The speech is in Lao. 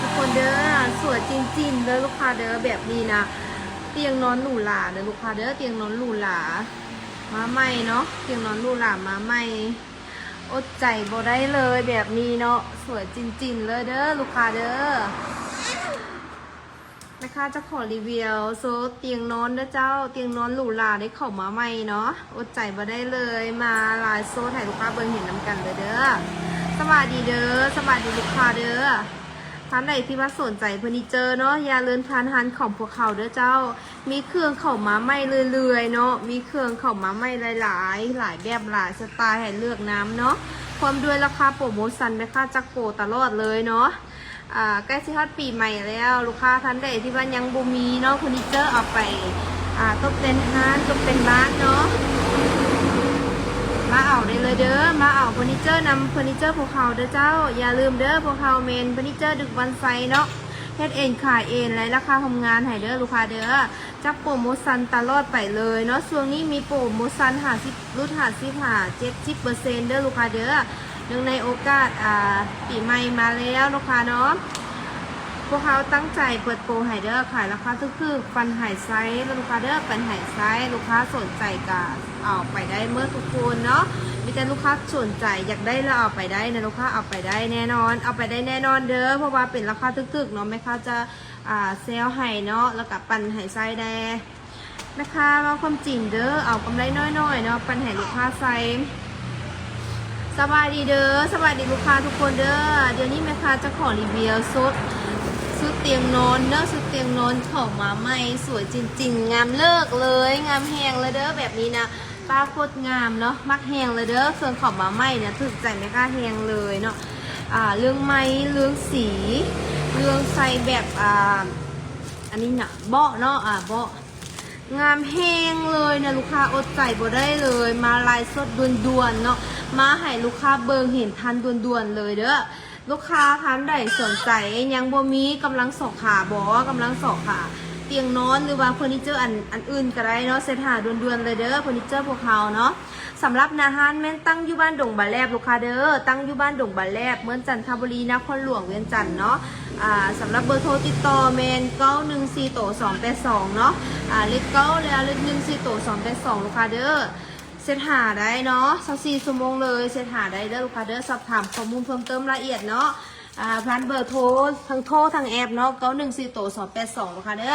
ທຸກຄົນເດີ ສວຍຈິນໆເດີລູກຄ້າເດີ ແບບນີ້ນະ ຕຽງນອນຫຼູຫຼາເດີລູກຄ້າເດີ ຕຽງນອນຫຼູຫຼາມາໃໝ່ເນາະ ຕຽງນອນຫຼູຫຼາມາໃໝ່ ອົດໃຈບໍ່ໄດ້ເລີຍແບບນີ້ເນາະ ສວຍຈິນໆເລີຍເດີລູກຄ້າເດີ. ແມ່ຄ້າຈະຂໍຣີວິວໂຊຕຽງນອນເດີເຈົ້າ ຕຽງນອນຫຼູຫຼາໄດ້ເຂົ້າມາໃໝ່ເນາະ ອົດໃຈບໍ່ໄດ້ເລີຍ ມາລາຍໂຊໃຫ້ລູກຄ້າເບິ່ງເຫັນນຳກັນເລີຍເດີ. ສະບາຍດີເດີ ສະບາຍດີລູກຄ້າເດີ ທ່ານໃດທີ່ວ່າສົນໃຈເຟີນີເຈີເນາະ ຢ່າເລີນຜ່ານຮ້ານຂອງພວກເຮົາເດີເຈົ້າ ມີເຄື່ອງເຂົ້າມາໃໝ່ເລື້ອຍໆເນາະ ມີເຄື່ອງເຂົ້າມາໃໝ່ຫຼາຍໆ ຫຼາຍແບບຫຼາຍສະໄຕໃຫ້ເລືອກນຳເນາະ ພ້ອມດ້ວຍລາຄາໂປຣໂມຊັນ ແມ່ຄ້າຈັກໂປຕະຫຼອດເລີຍເນາະ. ອ່າ ໃກ້ຊິຮອດປີໃໝ່ແລ້ວ ລູກຄ້າທ່ານໃດທີ່ວ່າຍັງບໍ່ມີເນາະ ເຟີນີເຈີເອົາໄປ ອ່າ ຕົບແຕ່ງຮ້ານ ຕົບແຕ່ງບ້ານເນາະ ມາເອົາໄດ້ເລີຍເດີ ມາເອົາເຟີນີເຈີນຳ ເຟີນີເຈີພວກເຮົາເດີເຈົ້າ. ຢ່າລືມເດີ ພວກເຮົາແມ່ນເຟີນີເຈີດຶກບອນໄຊເນາະ ເຮັດເອງຂາຍເອງ ແລະ ລາຄາໂຮມງານໃຫ້ເດີລູກຄ້າເດີ. ຈັດໂປຣໂມຊັນຕະຫຼອດໄປເລີຍເນາະ ຊ່ວງນີ້ມີໂປຣໂມຊັນຫ້າສິບ ຫຼຸດຫ້າສິບຫາເຈັດສິບເປີເຊັນເດີລູກຄ້າເດີ. ເນື່ອງໃນໂອກາດ ອ່າ ປີໃໝ່ມາແລ້ວລູກຄ້າເນາະ ພວກເຮົາຕັ້ງໃຈເປີດໂປຣໃຫ້ເດີ ຂາຍລາຄາຖືກໆ ປັນໃຫ້ໃຊ້ເດີລູກຄ້າເດີ ປັນໃຫ້ໃຊ້ ລູກຄ້າສົນໃຈກະເອົາໄປໄດ້ເໝິດທຸກຄົນເນາະ ມີແຕ່ລູກຄ້າສົນໃຈຢາກໄດ້ລະເອົາໄປໄດ້ນະ ລູກຄ້າເອົາໄປໄດ້ແນ່ນອນ ເອົາໄປໄດ້ແນ່ນອນເດີ ເພາະວ່າເປັນລາຄາຖືກໆເນາະ ແມ່ຄ້າຈະ ອ່າ ເຊວໃຫ້ເນາະ ແລ້ວກະປັນໃຫ້ໃຊ້ແດ່. ແມ່ຄ້າເວົ້າຄວາມຈິງເດີ ເອົາກຳໄລນ້ອຍໆເນາະ ປັນໃຫ້ລູກຄ້າໃຊ້. ສະບາຍດີເດີ ສະບາຍດີລູກຄ້າທຸກຄົນເດີ ດຽວນີ້ແມ່ຄ້າຈະຂໍຣີວິວຊຸດ ຊຸດຕຽງນອນເດີ ຊຸດຕຽງນອນເຂົ້າມາໃໝ່ ສວຍຈິງໆ ງາມເລີກເລີຍ ງາມແຮງເລີຍເດີ ແບບນີ້ນະ ປ້າໂຄດງາມເນາະ ມັກແຮງເລີຍເດີ ເຄື່ອງເຂົ້າມາໃໝ່ນະ ຖືກໃຈແມ່ຄ້າແຮງເລີຍເນາະ ອ່າ ເລື່ອງໄມ້ ເລື່ອງສີ ເລື່ອງໃສ່ແບບ ອ່າ ອັນນີ້ນະ ເບາະເນາະ ອ່າ ເບາະ ງາມແຮງເລີຍນະລູກຄ້າ ອົດໃຈບໍ່ໄດ້ເລີຍ ມາລາຍສົດດ່ວນໆເນາະ ມາໃຫ້ລູກຄ້າເບິ່ງເຫັນທັນດ່ວນໆເລີຍເດີ. ລູກຄ້າທ່ານໃດສົນໃຈ ຍັງບໍ່ມີ ກຳລັງຊອກຫາບໍ ກຳລັງຊອກຫາຕຽງນອນ ຫຼືວ່າເຟີນີເຈີອັນ ອັນອື່ນກະໄດ້ເນາະ ເຊັດຫາດ່ວນໆເລີຍເດີ ເຟີນີເຈີພວກເຮົາເນາະ. ສຳລັບໜ້າຮ້ານແມ່ນຕັ້ງຢູ່ບ້ານດົງບາແລບລູກຄ້າເດີ ຕັ້ງຢູ່ບ້ານດົງບາແລບ ເມືອງຈັນທະບູລີ ນະຄອນຫຼວງວຽງຈັນເນາະ. ອ່າ ສຳລັບເບີໂທຕິດຕໍ່ແມ່ນ ເກົ້າໜຶ່ງສີ່ໂຕສອງແປດສອງເນາະ ອ່າ ເລກເກົ້າແລ້ວເລກໜຶ່ງສີ່ໂຕສອງແປດສອງລູກຄ້າເດີ ເຊັດຫາໄດ້ເນາະ ຊາວສີ່ຊົ່ວໂມງເລີຍ ເຊັດຫາໄດ້ເດີລູກຄ້າເດີ ສອບຖາມຂໍ້ມູນເພີ່ມເຕີມລະອຽດເນາະ ອ່າ ຜ່ານເບີໂທ ທັງໂທທັງແອັບເນາະ ເກົ້າໜຶ່ງສີ່ໂຕສອງແປດສອງລູກຄ້າເດີ.